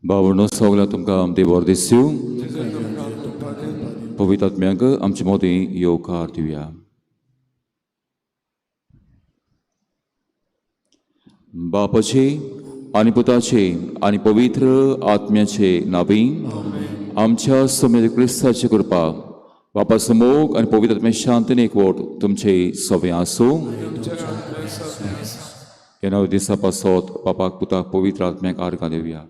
बावडो सगळ्या तुमकां देव बरें दिसूं. पवित्र आत्म्याक आमचे मदीं येवकार दिवया. बापाचे आनी पुताचे आनी पवित्र आत्म्याचे नांवी आमच्या समेत क्रिस्ताची कृपा, बापाचो मोग आनी पवित्र आत्म्याची शांतीन एकवट तुमचे सगळें आसूं. ह्या नव्या दिसा पासत बापाक, पुताक, पवित्र आत्म्याक आर्गां दिवया.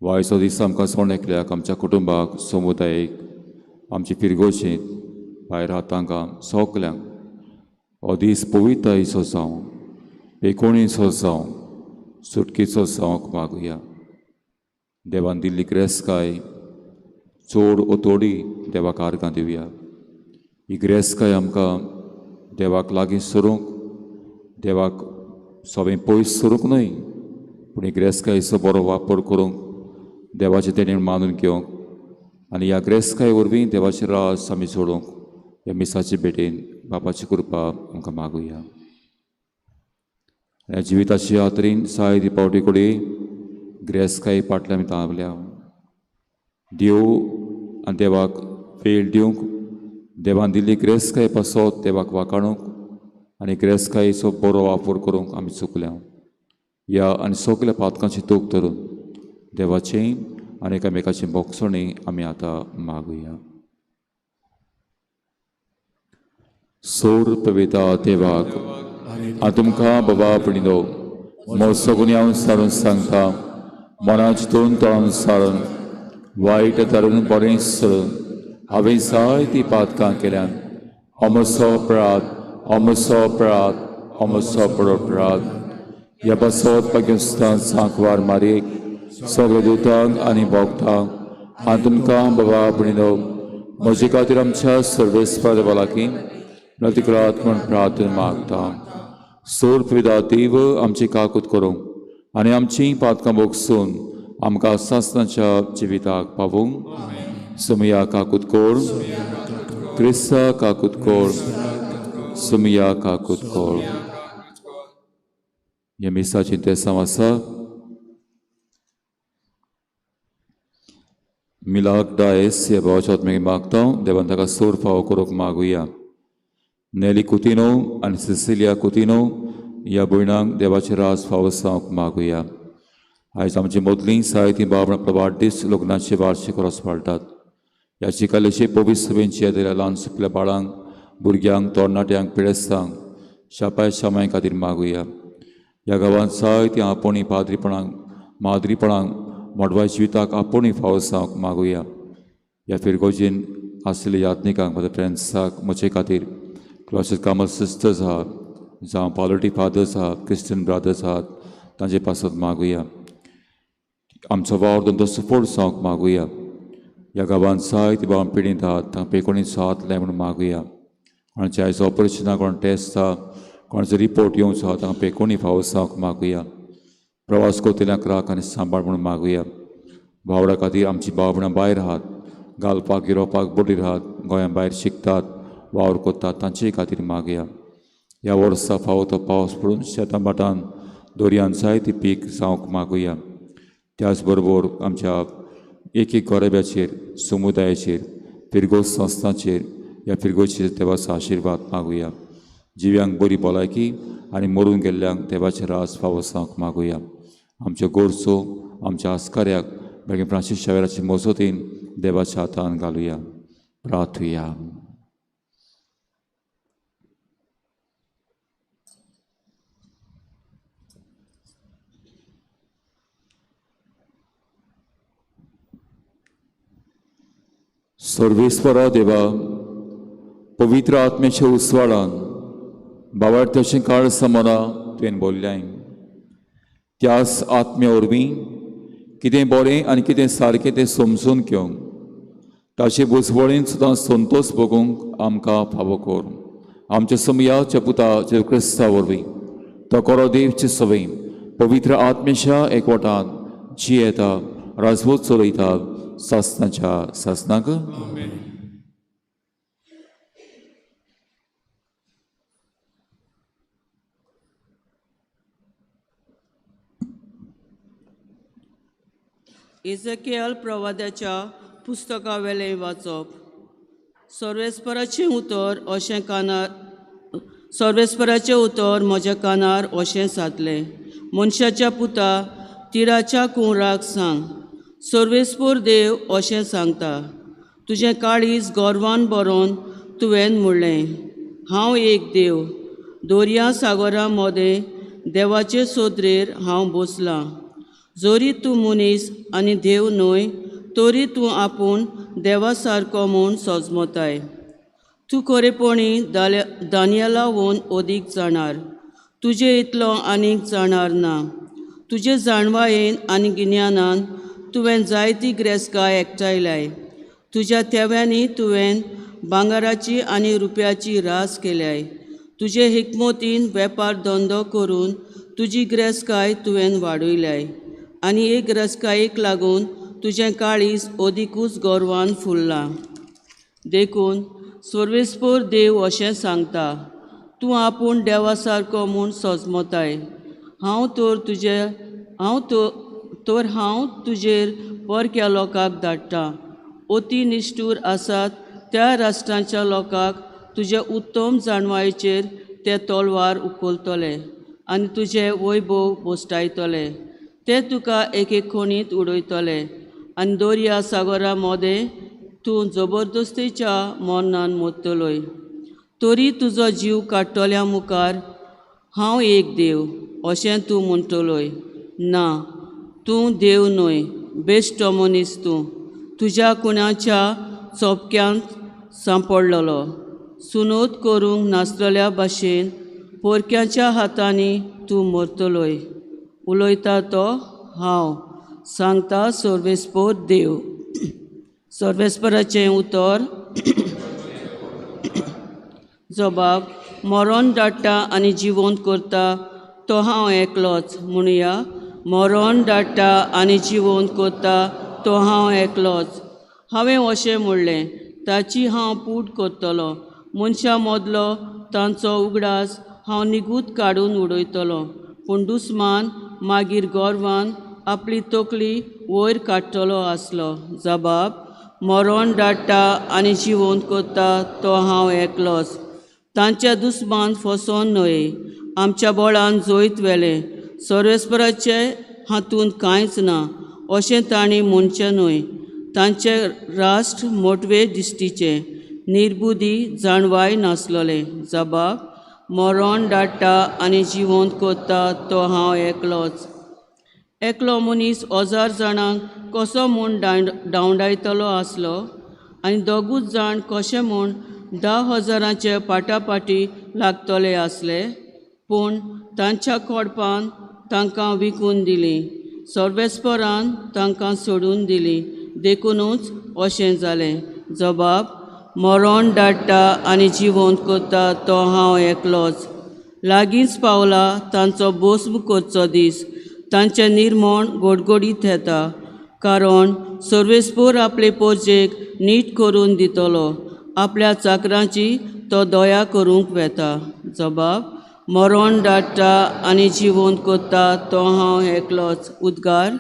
वायचो दीस आमकां सण एकल्याक, आमच्या कुटुंबाक, समुदायेक, आमचे फिरगोशेंत भायर आहा तांकां सगल्यांक हो दीस पवित्रतायेचो जावं, एकोणीचो जावं, सुटकेचो जावंक मागुया. देवान दिल्ली ग्रेसकाय चड ओतोडी देवाक आर्गां दिवया. ही ग्रेसकाय आमकां देवाक लागीं सरूंक, देवाक सगळें पयस सरूंक न्हय, पूण ही ग्रेसकायेचो बरो वापर करूंक, देवाचें देणें मानून घेवंक आनी ह्या ग्रेसकाय वरवीं देवाचें राज आमी जोडूंक ह्या मिसाचे भेटेन बापाची कृपा आमकां मागुया. ह्या जिविताचे यात्रेन जायते पावटी कडेन ग्रेसकाय फाटल्यान आमी धांवल्या. देव आनी देवाक वेळ दिवंक, देवान दिल्ली ग्रेसकाय पासत देवाक वाखाणूंक आनी ग्रेसकायेचो बरो वापर करूंक आमी चुकल्या. ह्या आनी सगल्या पातकांची तूक धरून देवाचें आनी एकामेकाचें भोगसणें आमी आतां मागुया. सोर पविता देवाक आनी तुमकां बाबा पणिदो म्हजो गुन्यांव सारून सांगता, मनाच दोन तळान सारून वायट धरून बरें सरून हांवें जायतीं पातकां केल्यान. अमसो अपराध, अमसो अपराध, अमसो अपराध. ह्या पासत पाकिस्तान सांकवार मारयेक सगळे दुतांक आनी भोगतांक आनी तुमकां बाबा पणिदो म्हजे खातीर आमच्या सर्वेस्पर देवा लागीं नतिक्रात म्हूण प्रार्थना मागता. सोर पिदा देव आमची काकूत करूंक आनी आमचीं पातकां भोगसून आमकां सासणाच्या जिविताक पावूंक. सुमया काकूत कोर, क्रिस्ता काकूत कोर, सुमया काकूत कोर. ह्या मिसाचें तेसांव आसा. मिलाक डायस ह्या भावाच्या आत्म्याक मागता देवान ताका सोर फावो करूंक मागुया. नेली कुतिनो आनी सिसिलिया कुतिनो ह्या भयणांक देवाचें राज फावो जावंक मागुया. आयज आमची मदलीं जायतीं बाबणां आपलो वाडदीस लग्नाचे वार्षिक रोस पाळटात. ह्या चिकालेचे पवित्र सभेंची येतल्या ल्हान सुकल्या बाळांक, भुरग्यांक, तरणाट्यांक, पिडेस्तांक शापाय शामाय खातीर मागुया. ह्या गांवांत जायतीं आपोवणी पाद्रीपणांक, माद्रीपणांक, मोडवाय जिविताक आपोवणी फावो जावंक मागुया. ह्या फिरगोजीन आसलेल्या यात्निकांक, म्हज्या फ्रेंड्साक, म्हजे खातीर क्लॉसेस कामल सिस्टर्स आहात, जावं पालोटी फादर्स आहात, क्रिस्टियन ब्रादर्स आहात, तांचे पासत मागुया. आमचो वावर धंदो सपोर्ट जावंक मागुया. ह्या गांवांत जायती बाबा पिडींत आहात, तांकां पेकोणीचो हात लाय म्हणून मागुया. कोणाचें आयज ऑपरेशनां, कोण टेस्ट आहा, कोणाचो रिपोर्ट येवचो आहा, तांकां पेकोणी फावो जावंक मागुया. प्रवास करतल्यांक राख आनी सांबाळ म्हणून मागुया. भावडा खातीर आमची भावणां भायर आहात, घालपाक युरोपाक बोटीर आहात, गोंया भायर शिकतात, वावर करतात, तांचेय खातीर मागुया. ह्या वर्सा फावो तो पावस पडून शेतां भाटान दर्यान जायती पीक जावंक मागुया. त्याच बरोबर आमच्या एक एक गोरब्याचेर, समुदायाचेर, फिरगोज संस्थांचेर ह्या फिरगोजचेर देवाचो आशिर्वाद मागुया. जिव्यांक बरी भलायकी आनी मरून गेल्ल्यांक देवाचें राज फावो जावंक मागुया. आमच्यो गरजो, आमच्या आस्कार्याक मागीर फ्रांसीस शावेराचे मजतीन देवाच्या हातान घालुया. प्रार्थुया. सर्वेस्परा देवा, पवित्र आत्म्याच्या उस्वाडान बाबार्थाचें काळ समना तुवें बोल्ल्याय. त्याच आत्म्या वरवीं कितें बरें आनी कितें सारकें तें समजून घेवंक, ताचे बुजवळीन सुद्दां संतोश भोगूंक आमकां फावो कर. आमच्या समयाच्या पुता जेजू क्रिस्ता वरवीं तो कोरो देवचे सवय पवित्र आत्म्याच्या एकवटान जियेता, राजवत चलयता सासनाच्या सासनाक. इजकेल प्रवाद्याच्या पुस्तका वेलें वाचप. सर्वेस्पराचें उतर अशें कानार सर्वेस्पराचें उतर म्हज्या कानार अशें सादलें, मनशाच्या पुता, तिराच्या कुंवराक सांग, सर्वेस्पर देव अशें सांगता, तुजें काळीज गोरवान बरोवन तुवें म्हणलें, हांव एक देव, दर्या सागरा मदें देवाचे सोदरेर हांव बसलां. जरी तूं मनीस आनी देव न्हय तरी तूं आपूण देवा सारको म्हूण सजमताय. तूं खरेपणी दानियलावून अदीक जाणार, तुजे इतलो आनीक जाणार ना. तुजे जाणवायेन आनी गिन्यानान तुवें जायती ग्रेस्काय एकठांयल्याय. तुज्या तेव्यांनी तुवें भांगराची आनी रुपयाची रास केल्याय. तुजे हिकमतीन वेपार धंदो करून तुजी ग्रेस्काय तुवें वाडयल्याय आनी एक ग्रेस्कायेक लागून तुजें काळीज अदिकूच गोरवान फुल्लां. देखून सर्वेस्पर देव अशें सांगता, तूं आपूण देवा सारको म्हूण सजमताय. हांव तर हांव तुजेर परक्या लोकांक धाडटा. अती निश्ठूर आसात त्या राष्ट्रांच्या लोकांक तुजे उत्तम जाणवायेचेर ते तलवार उखलतले आनी तुजे वैभव बोस्टायतले. ते तुका एके खणींत उडयतले आनी दर्या सागरा मदें तूं जबरदस्तेच्या मरणान मरतलोय. तरी तुजो जीव काडटल्या मुखार हांव एक देव अशें तूं म्हणटलोय. ना, तूं देव न्हय, बेश्टो मनीस तूं. तुज्या कुणाच्या चोपक्यांत सांपडलेलो सुनोत करूंक नासलेल्या भाशेन पोरक्यांच्या हातांनी तूं मरतलोय. उलयता तो हांव, सांगता सर्वेस्पर देव. सर्वेस्पराचें उतर. जबाब, मरण धाडटा आनी जिवंत करता तो हांव एकलोच. म्हणया, मरण धाडटा आनी जिवंत करता तो हांव एकलोच. हांवें अशें म्हणलें, ताची हांव पूट करतलो. मनशां मदलो तांचो उगडास हांव निगूत काडून उडयतलो. पूण दुस्मान मागीर गोरवान आपली तकली वयर काडटलो आसलो. जबाब, मरण धाडटा आनी जिवंत करता तो हांव एकलोच. तांच्या दुस्मान फसोवन न्हय, आमच्या बळान जैत व्हेलें. सर्वेस्पराचे हातूंत कांयच ना अशें तांणी म्हणचें न्हय. तांचें राष्ट्र मोटवे दिश्टीचें, निर्बुदी जाणवाय नासलेलें. जबाब, मरण धाडटा आनी जिवंत करता तो हांव एकलोच. एकलो मनीस 1000 जाणांक कसो म्हूण धांवडायतलो आसलो आनी दोगूच जाण कशें म्हूण 10,000 पाटापाटी लागतले आसले. पूण तांच्या कोडपान तांकां विकून दिलीं, सर्वेस्परान तांकां सोडून दिलीं, देखुनूच अशें जालें. जबाब, मरण धाडटा आनी जिवंत करता तो हांव एकलोच. लागींच पावला तांचो भस्म करचो दीस, तांचें निर्मण गोडगोडीत येता. कारण सर्वेस्पर आपले पोरजेक नीट करून दितलो, आपल्या चाकरांची तो दया करूंक वेता. जबाब, मरण धाडटा आनी जिवंत करता तो हांव एकलोच. उद्गार.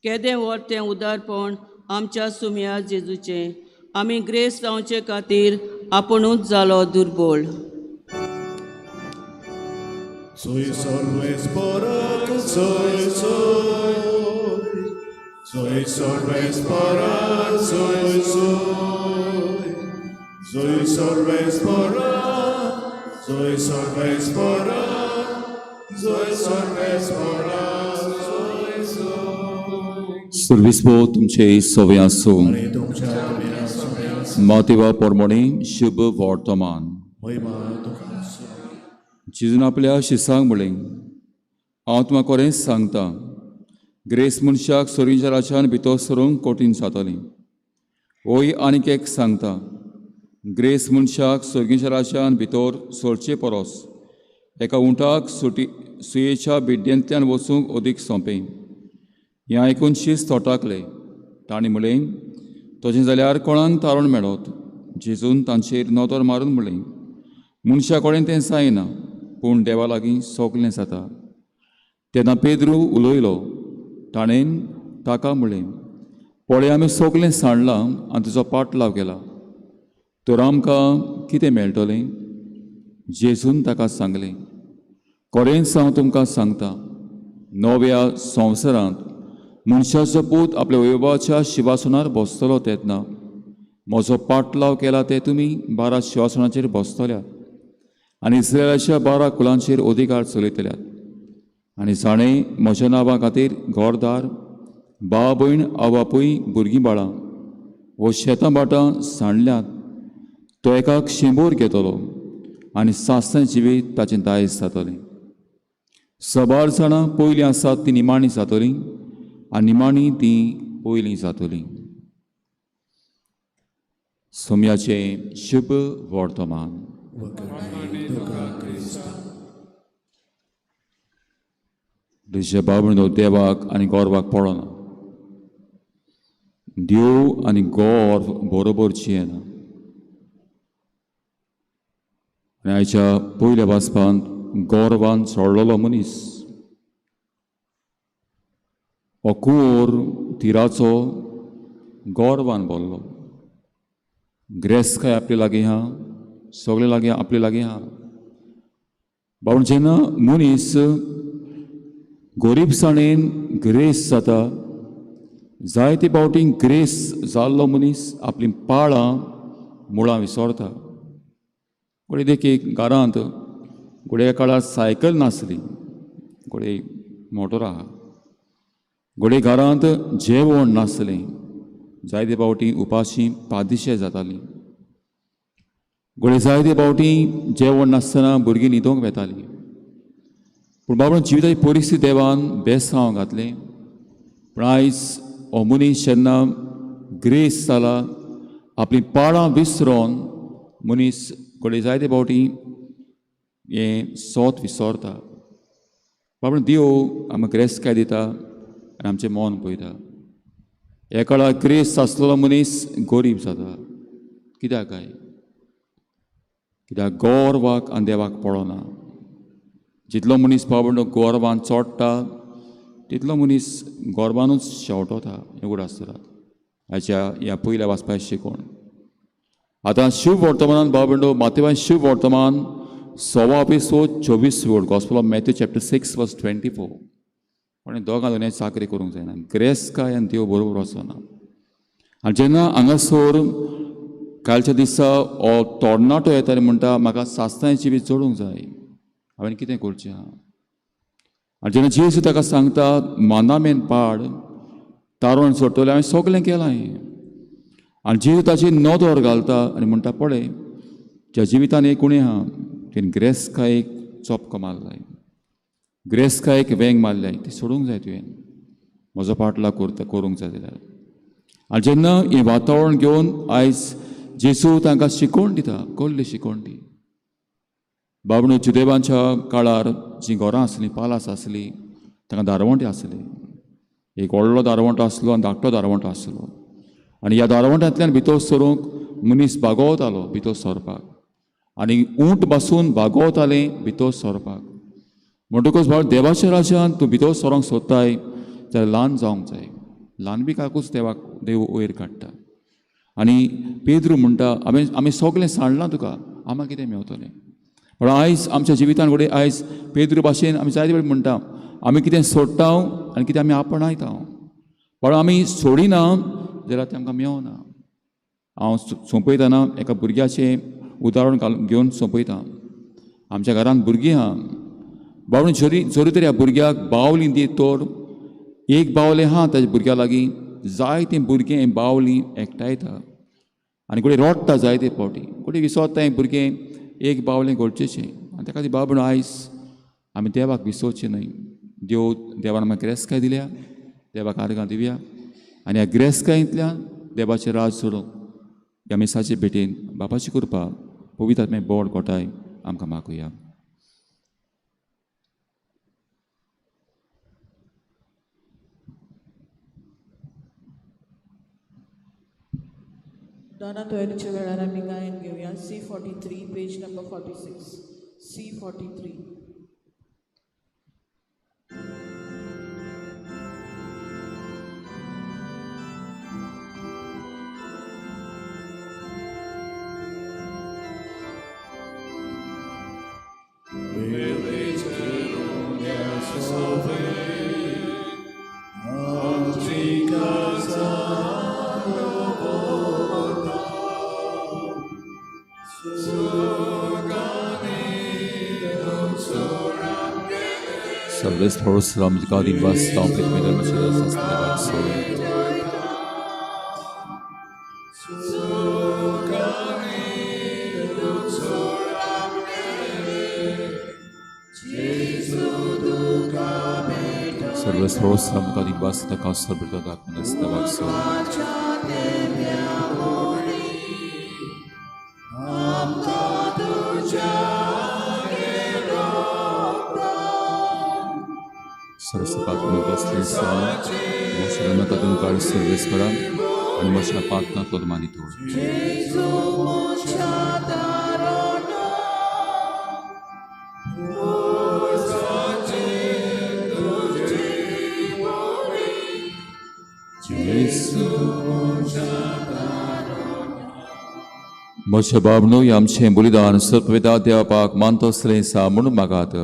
केदें व्हड तें उदारपण आमच्या सुम्या जेजूचें. आमी ग्रेस जावचे खातीर आपुणूच जालो दुर्बळ. सर्वेस्पर तुमचे सवे आसूं. मातेवा पोरमणी शुभ वर्तमान. जेजून आपल्या शिसांक म्हणलें, हांव तुमकां खरेंच सांगता, ग्रेस मनशाक सोरींच्या राज्यान भितर सरूंक कठीण जातलें. होय आनीक एक सांगता, ग्रेस मनशाक सर्गीच्या राज्यान भितर सरचे परस एका उंटाक सुटी सुयेच्या बिड्डेंतल्यान वचूंक अदीक सोंपें. हें आयकून शीस थोटाकले. तांणी म्हणलें, तशें जाल्यार कोणाक तारण मेळत? जेजून तांचेर नदर मारून म्हणलें, मनशा कडेन तें जायना, पूण देवा लागीं सगलें जाता. तेन्ना पेद्रू उलयलो. ताणें ताका म्हणलें, पळय आमी सगलें सांडलां आनी तुजो पाटलाव केला, तर आमकां कितें मेळटलें? जेजून ताका सांगलें, खरेंच हांव तुमकां सांगता, नव्या संवसारांत मनशाचो पूत आपल्या वैभवाच्या शिवासनार बसतलो तेन्ना म्हजो पाटलाव केला ते तुमी 12 शिवासनाचेर बसतल्यात आनी इस्रायलाच्या 12 कुलांचेर अधिकार चलयतल्यात. आनी जाणें म्हज्या नांवा खातीर घरदार, भाव भयण, आवय बापूय, भुरगीं बाळां वो शेतां भाटां सांडल्यात तो एकाक 100 घेतलो आनी सासणें जिवीत ताचें दायज जातलें. सबार जाणां पयलीं आसात ती निमाणी जातलीं आनी निमाणी ती पयलीं जातलीं. सोम्याचें शुभ वर्तमान. दुसऱ्या बाबणो देवाक आनी गोरवाक पडना. देव आनी गोर्व बरोबरची येना. आनी आयच्या पयल्या वाचपांत गोरवान सोडलेलो मनीस हो कुंवर तिराचो गोरवान बोल्लो. ग्रेसकाय आपले लागीं आहा, सगळे लागीं आपले लागीं आहा. बाबा जेन्ना मनीस गोरीबसाणेन ग्रेस जाता, जायते फावटी ग्रेस जाल्लो मनीस आपलीं पाळां मुळां विसरता. घडये देखीक घरांत घडये काळार सायकल नासली, घडये मोटर आहा. घडये घरांत जेवण नासलें, जायते फावटी उपाशी पादिशे जातालीं. घडये जायते फावटी जेवण नासतना भुरगीं न्हिदोंक वेतालीं. पूण बाबा जिविताची परिस्थिती देवान बेसांव घातलें. पूण आयज हो मनीस जेन्ना ग्रेस जाला, आपलीं पाळां विसरोन मनीस घडये जायते फावटी हें सोत विसरता. बाबा देव आमकां ग्रेसकाय दिता आनी आमचें मन पळयता. ह्या काळार ग्रेस आसलेलो मनीस गरीब जाता. कित्याक काय? कित्याक गोरवाक आनी देवाक पडना. जितलो मनीस बाबा गोरवान चोडटा तितलो मनीस गोरवानूच शेवटता. हें उगडास दवरात आयच्या ह्या पयल्या वाचपा शिकोवन. आतां शिव वर्तमानान बाबा मातेवान शिव वर्तमान 1.25 24 word, gospel of Matthew chapter 6 verse 24. आनी दोगां दोनय चाकरी करूंक जायना. ग्रेसकाय आनी देव बरोबर वचना. आनी जेन्ना हांगासर कालच्या दिसा हो तरणाटो येता आनी म्हणटा म्हाका सासणाचें जिवीत जोडूंक जाय, हांवें कितें करचें आहा? आनी जेन्ना जेजू ताका सांगता मानामेन पाड तारण सोडटलें, हांवें सगळें केलां हें. आनी जेजू ताची नदर घालता आनी म्हणटा पळय ज्या जिवितान एक उणें आहा तेणें ग्रेसकायेक चोपको मारलाय, ग्रेसकायेक वेंग मारल्याय, ती सोडूंक जाय तुवें, म्हजो पाटलाव करता करूंक जाय जाल्यार. आनी जेन्ना हें वातावरण घेवन आयज जेजू तांकां शिकवण दिता, कसली शिकवण ती? बाबणो जुदेवांच्या काळार जीं घरां आसलीं, पालास आसली, तांकां दारवंटे आसले. एक व्हडलो दारवंटो आसलो आनी धाकटो दारवंटो आसलो. आनी ह्या दारवंट्यांतल्यान भितर सरूंक मनीस बागवतालो भितर सरपाक, आनी उंट बसून बागवतालें भितर सरपाक. म्हणटकूच भाव देवाच्या राज्यान तूं भितर सरोंक सोदताय जाल्यार ल्हान जावंक जाय. ल्हान बी काकूच देवाक देव वयर काडटा. आनी पेद्रू म्हणटा आमी सगळें सांडलां तुका, आमकां कितें मेवतलें? पूण आयज आमच्या जिवितान घडये आयज पेद्रू भाशेन आमी जायते वेळ म्हणटा आमी कितें सोडटा आनी कितें आमी आपणायता. पूण आमी सोडिना जाल्यार तें आमकां मेवना. हांव सोंपयतना एका भुरग्याचें उदाहरण घालून घेवन सोंपयता. आमच्या घरांत भुरगीं आहा बाबा, जरी जरी तर ह्या भुरग्याक बावली दी तर एक बावलें आहा ताच्या भुरग्या लागीं, जायतीं भुरगीं बावलीं एकठांयता आनी घडये रडटा जायते फावटी, घडये विसरता हें भुरगें एक बावलें गरजेचें. आनी ताका खातीर बाबा आयज आमी देवाक विसरचें न्हय. देव देवान आमकां ग्रेसकाय दिल्या, देवाक आर्गां दिवया आनी ह्या ग्रेसकायेंतल्यान देवाचें राज सोडूंक ह्या मिसाचे भेटेन बापाची कृपा पवित्र आत्मे बोड कोटाय आमकां मागुया. दाना तयारीच्या वेळार आमी गायन घेवया. C43 page number 46. C43. सर्वेस्परा आमकां दिनवास सर्वेस्परा आमकां दिनवास ताका सर्वेस्परा आनी म्हज्या पात्रांतलो मानितो. म्हज्या बाबनो आमचें बलिदान सर्ववेदा देवाक मानतोसलें सा म्हणून मागात.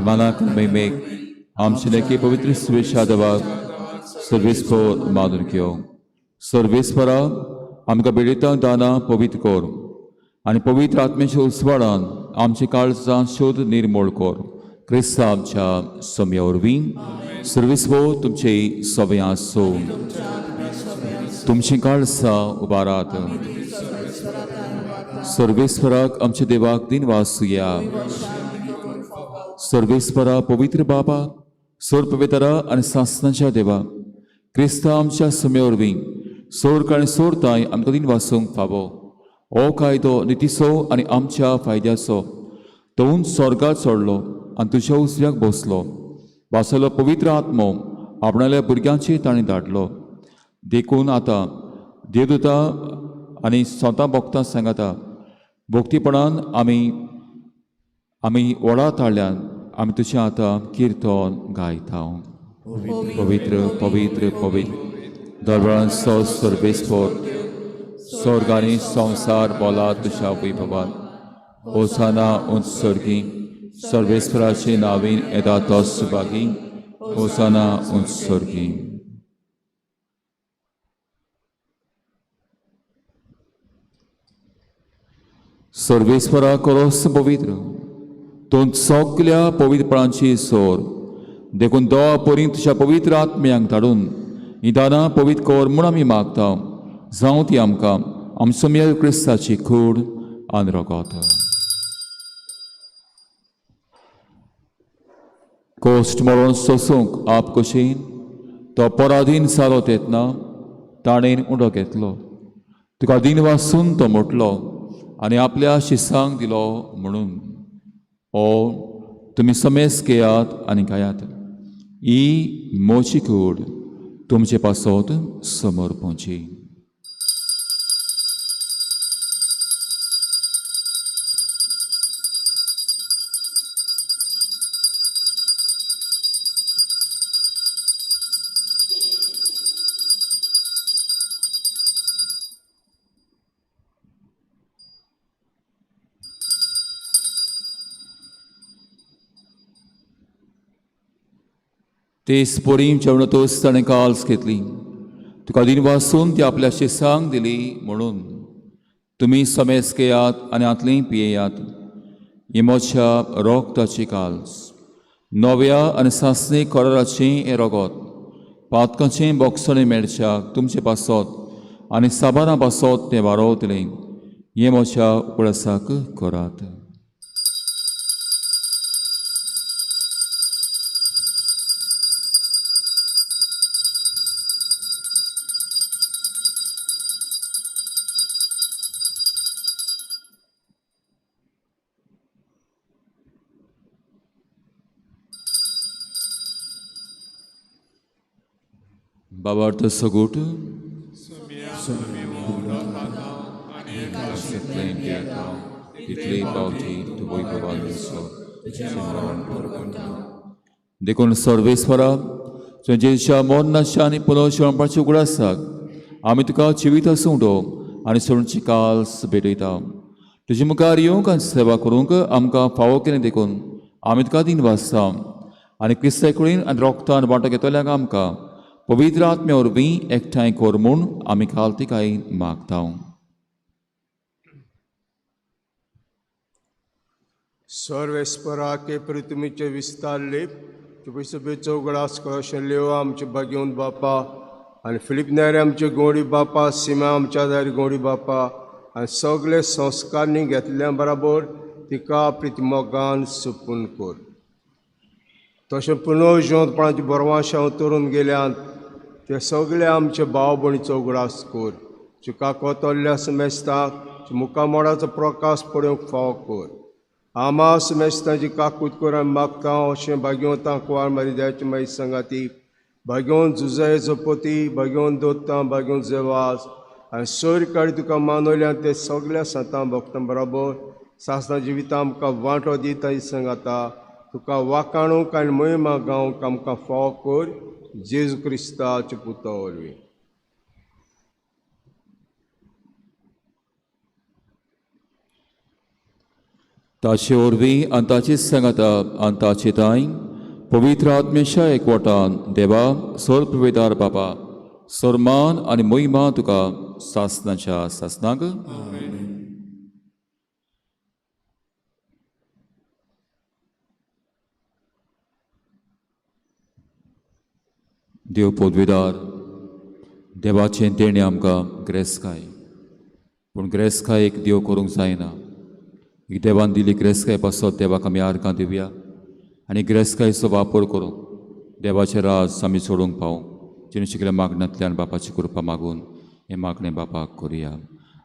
मनाक मेक आमचे लेखी पवित्र सुवेशा देवाक सर्वेस्पर मानून घेव. सर्वेस्परा आमकां भेटयता दानां पवित्र कर आनी पवित्र आत्म्याच्या उस्वाडान आमचे काळजां शोध निर्मूळ कर. क्रिस्ता आमच्या सम्या वरवीं. सर्वेस्पर तुमचे सवय आसूं. तुमचीं काळजां उबारात. सर्वेस्पराक आमच्या देवाक दिनवासुया. सर्वेस्परा पवित्र बाबा सोर पवित्रा आनी सासनाच्या देवा क्रिस्ता आमच्या सम्या वरवीं सोर आनी सोरताय आमकां दिनवासूंक फावो. हो कायदो नितीचो आनी आमच्या फायद्याचो. तोवून स्वर्गात चडलो आनी तुज्या उजव्याक बसलो. वासलो पवित्र आत्मो आपणाल्या भुरग्यांचेर ताणें धाडलो. देखून आतां देवदूता आनी स्वता भक्तां सांगाता भक्तीपणान आमी आमी व्हडा ताळ्यान आमी तुजें आतां किर्तन गायता. पवित्र पवित्र पवित्र दरबारांचो सर्वेस्पर स्वर्ग आनी संवसार बोला तुज्या वैभवान. होसाना उंच स्वर्गी सर्वेस्पराचे नावीन येता तो सुभागी. होसाना उंच स्वर्गी. सर्वेस्परा करोस पवित्र तूं सगल्या पवित्रपणाची सोर. देखून दोवा परी तुज्या पवित्र आत्म्यांक धाडून ही दानां पवित्र कर म्हूण आमी मागता. जावं ती आमकां आमचो मेळ क्रिस्ताची कूड आनी रगत. कोश्ट मरोन सोसूंक आप कशीन तो पराधीन जालो तेन्ना ताणें उडो घेतलो. तुका दिनवासून तो म्हटलो आनी आपल्या शिसांक दिलो म्हणून ओ तुमी समेस घेयात आनी गायात. ही म्हजी कूड तुमचे पासत समर्पणची. तेच परीं जेवणातच ताणें काल्स घेतली. तुका दिनवासून ती आपल्या शिसांक दिली म्हणून तुमी समेस घेयात आनी आतलीं पियेयात. ही म्हज्या रोगताची काल्स नव्या आनी सासणी कराराचें हें रगत पातकाचें बोगसणें मेळच्याक तुमचे पासत आनी साबारां पासत तें वारोवतलें. हें म्हज्या उगडासाक करात. बाबार्थ सगूट तितले पावटी तुवय बाबा देखून सर्वेस्वरा तुजेच्या मरणाच्या आनी पुनर्जिवणपाचे उगडासाक आमी तुका जिवीत आसूं आनी सोडची काल्स भेटयता. तुजे मुखार येवंक आनी सेवा करूंक आमकां फावो केलें देखून आमी तुका दिनवासता आनी क्रिस्ता कुडीन आनी रोगतान वांटो घेतल्यांक आमकां पवित्र आत्म्या वरवीं एकठांय कर म्हूण आमी काल तिकाय मागता. सर्वेस्परा के पृथ्वीचे विस्तारले तुपे उगडास कळशेल्यो आमचे भाग्यवंत बापा आनी फिलीप नायरे आमचे गोडी बापा, सीमा आमच्या दारी गोडी बापा आनी सगळे संस्कारनी घेतल्या बराबर तिका प्रितिमोगान सुपून कर. तशें पुनर्जिवंतपणाची बरवाशां उतरून गेल्यान ते सगळे आमचे भाव भयणीचो उगडास कर. तुका कोतोल्ल्या समेस्ताक मुखामोडाचो प्रकाश पळोवंक फावो कर. आमा समेस्तांची काकूत कर आमी मागता. अशें भाग्यवंतां कुवार मारी माई संगाती भाग्यवंत जुजाय जपती भाग्यवंत दोत्तां भाग्यवंत जेवास आनी सोयर काडी तुका मानवल्यान ते सगळ्या सांतां भक्तां बराबर सासना जिवितां आमकां वांटो दिता संगाता तुका वाकाणूंक आनी मोहिमा गावंक आमकां फावो कर जेजू क्रिस्ताच्या पुता वरवीं. ताचे वरवीं आनी ताची सांगाता आनी ताचे तांय पवित्र आत्मेच्या एकवटान देवा सोर प्रवेदार बापा सोरमान आनी मोहिमा तुका सासनाच्या सासनाक. देव पदवीदार देवाचें देणें आमकां ग्रेसकाय, पूण ग्रेसकाय एक देव करूंक जायना. एक देवान दिली ग्रेसकाय पासत देवाक आमी आर्गां दिवया आनी ग्रेसकायचो वापर करूंक देवाचें राज आमी सोडूंक पावूं. जेणे शिकल्या मागण्यांतल्यान बापाची कृपा मागून हें मागणें बापाक करुया.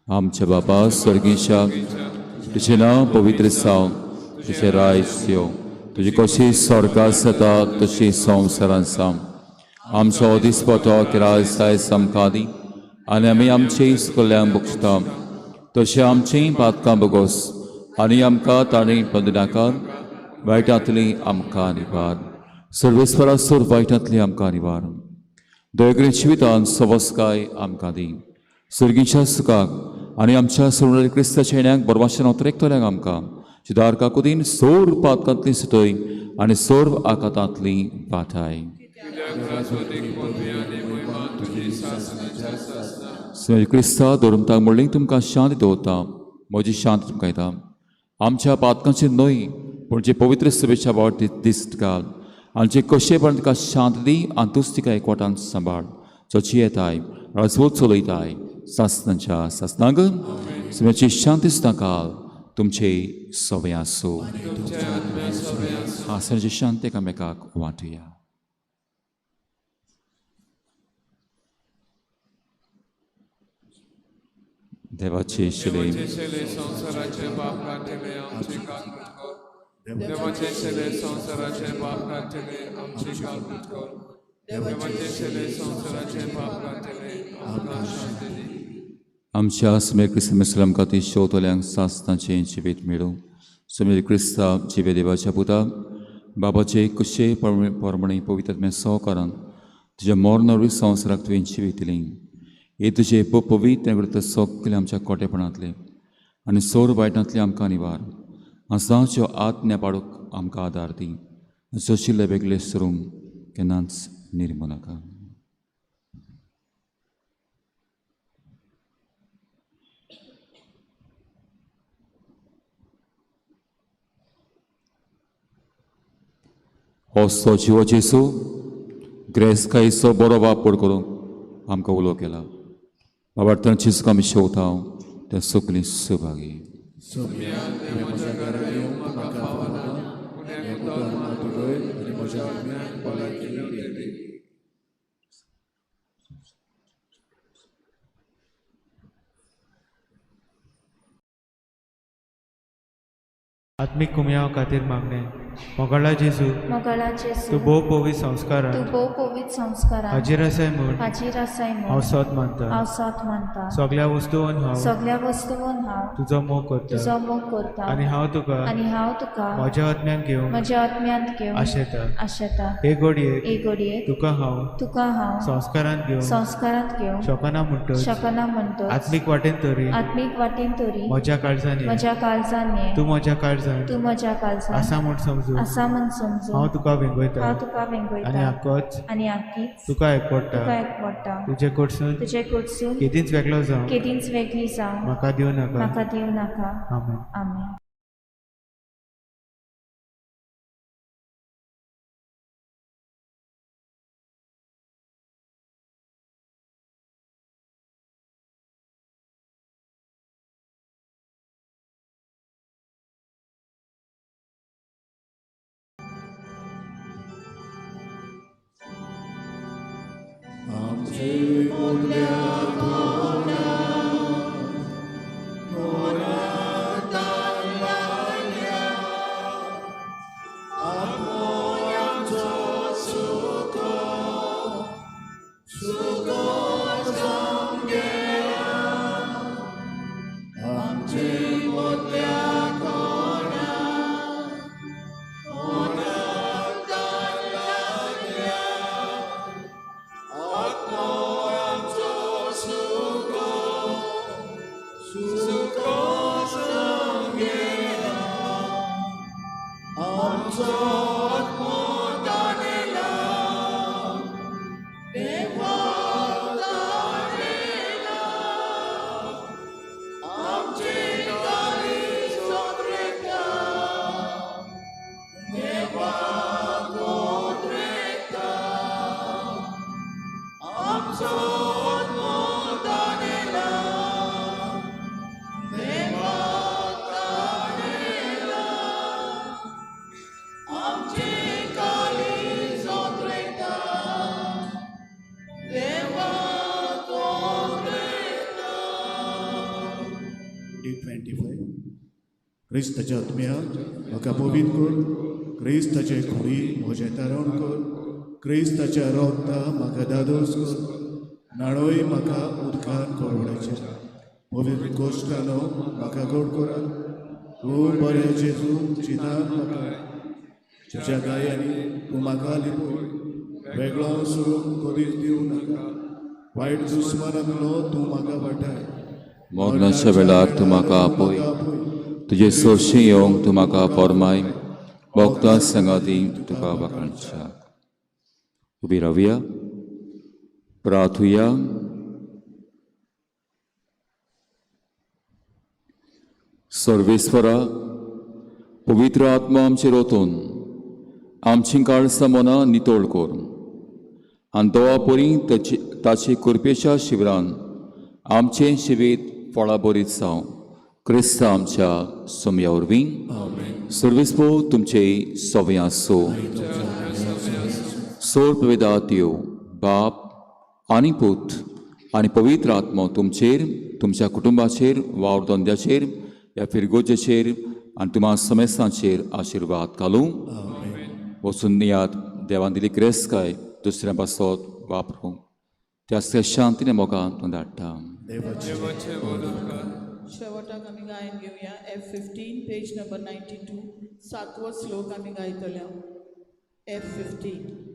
आमच्या बापा स्वर्गीच्या, तुजें नांव पवित्र जावं, तुजें राज येवं, तुजी कशी स्वर्गांत जाता तशी संवसारांत जावं. आमचो दिसपटो किराय आयज आमकां दी आनी आमी आमचे सुकल्यांक बगसता तशें आमचीं पातकां बगोस आनी आमकां ताणी बंदनाकार वायटांतली आमकां निवार. सर्वेस्परा सोर वायटांतली आमकां निवार. दयगरी जिवितान सवस्काय आमकां दी. सर्गीच्या सुखाक आनी आमच्या सोडणारी क्रिस्ताच्या येण्याक बरवाशेन उतरेकतल्यांक आमकां जिदार काकुदीन सोर पातकांतली सुतय आनी सोर आकातांतली वाटाय. क्रिस्ता धर्मताक म्हणली तुमकां शांती दवरता, म्हजी शांती तुमकां येता. आमच्या पातकांची न्हय पूण जे पवित्र सभेच्या वाट दिस्त घाल आनी जे कशेपण तुका शांत दी आनी तूंच तिका एकवटान सांबाळ जो येताय राजवत चलयताय सासनाच्या सासनाक. सभेची शांती सुद्दां काल तुमचे सवय आसूं. हांसण्याची शांती एकामेकाक वांटुया. देवाचे शिले संवसाराचे पाप काडटले आमचे काकूत कर. देवाचे शिले संवसाराचे पाप काडटले आमचे काकूत कर. देवाचे शिले संवसाराचे पाप काडटले आमकां शांती दी. आमच्या समेर क्रिस्त मिसलम खातीर शोतल्यांक सासनाचें जिवीत मेळूं. समेर क्रिस्ता जिवे देवाच्या पुता बाबाचे कशे परमणे पवित्र सहकारान तुज्या मरण संवसाराक तुवें जिवीत दिलें. हे तुजे पवित्र कृत सगळे आमच्या कोटेपणांतले आनी सोर वायटांतले आमकां निवार. आसाच्यो आज्ञा पाडूंक आमकां आदार दी. जोशिल्ले वेगळे सरूंक केन्नाच निर्मू नाका. हो सजीव जेसू ग्रेसकायेचो बरो वापर करूंक आमकां उलो केला. बाबा तांची आमी शेवता त्या सगळीं सहभागी. आत्मीक कुमयाव खातीर मागणें. मोगाळा जेजू, मोगाळा जेजू, तूं भोव पवित्र संस्कारान तूं भोव पवित्र संस्कारान हाजीर आसाय म्हूण हाजीर आसाय हांव म्हूण सोद मानता. हांव सोद मानता. सगळ्या वस्तून हांव सगळ्या वस्तून हांव तुजो मोग करता तुजो मोग करता आनी हांव तुका आनी हांव तुका म्हज्या आत्म्यान घेवंक म्हज्या आत्म्यांत घेवंक आशेता. आशेता. हे घडयेक हे घडयेक तुका हांव तुका हांव संस्कारांत घेवंक संस्कारांत घेवंक शकना म्हणटच शकना म्हणटच आत्मीक वाटेन तरी आत्मीक वाटेन तरी म्हज्या काळजान ये. म्हज्या काळजान ये. तूं म्हज्या काळजान तूं म्हज्या काळजान आसा म्हूण समजून आसा म्हूण समजून हांव तुका वेंगयता हांव तुका आनी वेंगयता आकोच आनी आकीच तुका एकवडटा. तुका एकवडटा. तुजे कडसून तुजे कडसून केदींच वेगळो जावं केदींच वेगळी जावं म्हाका दिवं नाका. म्हाका दिवं नाका. आमेन. आमेन. क्रिस्ताच्या आत्म्या म्हाका पवित्र कर, क्रिस्ताचे कुडी म्हजें तारण कर, क्रिस्ताच्या रोगता म्हाका दादोस कर, नाणोय म्हाका उदकान कोळवण्याचें, पवित्र कोश्टानो म्हाका गोड करात, तूं बरें जेजू चिंतान म्हाका, तुज्या गायांनी तूं म्हाका लिपय, वेगळो सोडून कदीच दिवं नाका, वायट दुस्मानांतलो तूं म्हाका वाटाय, मरणाच्या वेळार तूं म्हाका आपय, तुजे सोरशी येवंक तूं म्हाका फॉर्माय, भोगता संगाती तुका वाखाणच्या. उबी रावया, प्रार्थुया. सर्वेस्वरा, पवित्र आत्मा आमचेर ओतून आमचीं काळसां मनां नितळ कर आनी दोवा परी ताचे कृपेच्या शिबरान आमचें शिबीत फळां बरीत जावं. क्रिस्ता आमच्या सोमया वरवीं. सर्वेस्पो तुमचे सवय आसूं. सोर्प वेदात यो बाप आनी पूत आनी पवित्र आत्मो तुमचेर, तुमच्या कुटुंबाचेर, वावर धंद्याचेर, ह्या फिरगोजेचेर आनी तुमा समेस्तांचेर आशिर्वाद घालूं. वचून याद देवान दिली ग्रेसकाय दुसऱ्या पासत वापरूं. त्या शांतीने मोगान धाडटा. शेवटाक आमी गायन घेवया F15 page number 92 सातवो श्लोक आमी गायतले F15.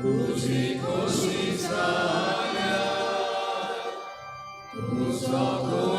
तुजी खोशी जाल्या तुजो